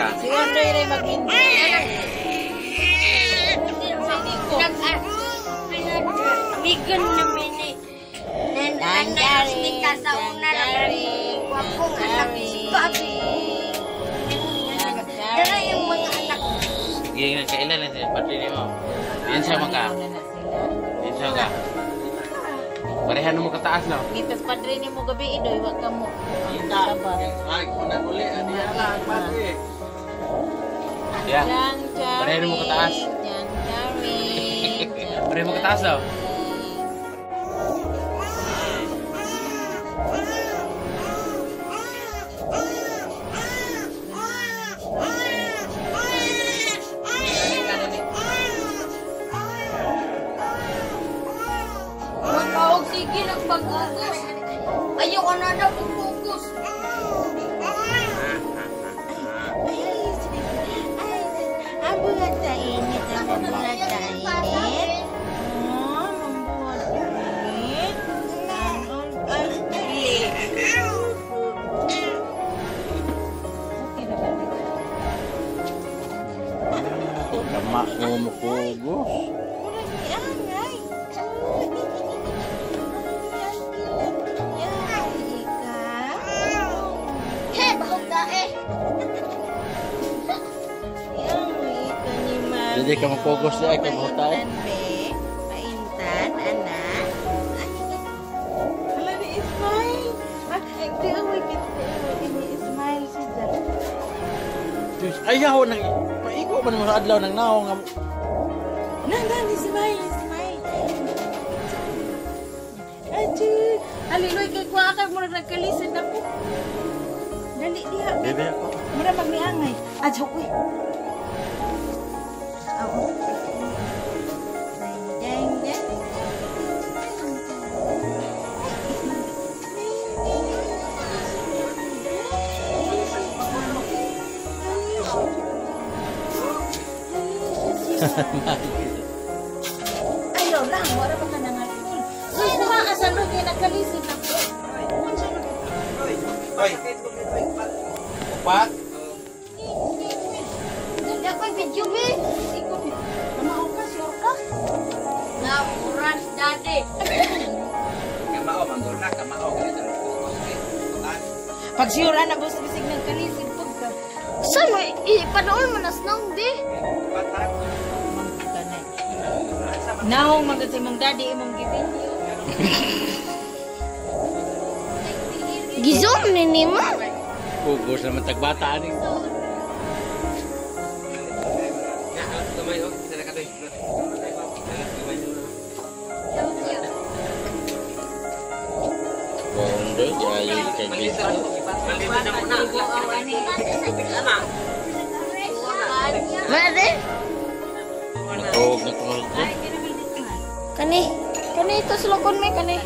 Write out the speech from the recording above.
Siya. Si Ondoy rin mag-hindi. Amigan namin eh. Nanay ka sa una na gwapong anak si Bobby. Dara yung mga anak. Sige nga, kailan na siya. Pati ni mo. Yan siya maka. Yan siya ka. Parehan mo kataas no? Ngitas padre ni mo gabi idoy, wag ka mo. Ay, kunang uli. Ani ala, padre. Yeah. Jang charing. Parehan mo kataas. Jang charing. Parehan mo kataas no? Magkaog sige nagpagugos. Ayoko na na pagugos. Ay, ang buhat sa init, ang buhat sa init. Oh, ang buhat sa init. Ay, dili. Lama ko mukugos. Murag ni angay. He, bahog dae. Dili ka mapugos di ay kay mahutay. Paintan, anak. Hala ni Ismail. Ah, di away kita, di Ismail siya. Diyos, ayaw nang paigo man mo sa adlaw nang naong nga Nan, Ismail, Ismail. Achu. Haliloy kay kuha ka murag nagkalisod na ko. Dali diha. Bebe ako. Mura magniangay. Adyo uy. Oo. Deng deng deng. Ayaw lang, wala pa ka nangatul. Uy, kuha ka sa loob, kaya nagkalisod na ko. Oy. Upat. Hindi ako video be. Ikaw, Mamaw ka, sure ka? Na oras daddy. Kamao, manggurna, kamao. Ganito ang pugos. Pag sure na, boss, bisig nagkalisod pag ka. Saan mo? Ipanool mo na snow be. Naong magod sa imong daddy, imong gibinyo. Gizom ni nimo. Pugos naman tagbata ani. Gamay, oh. Isa na ka, doy. Bondo, ayo kay dito. Mare? Natog na ko. Kani. Kani ito sulokon may kani.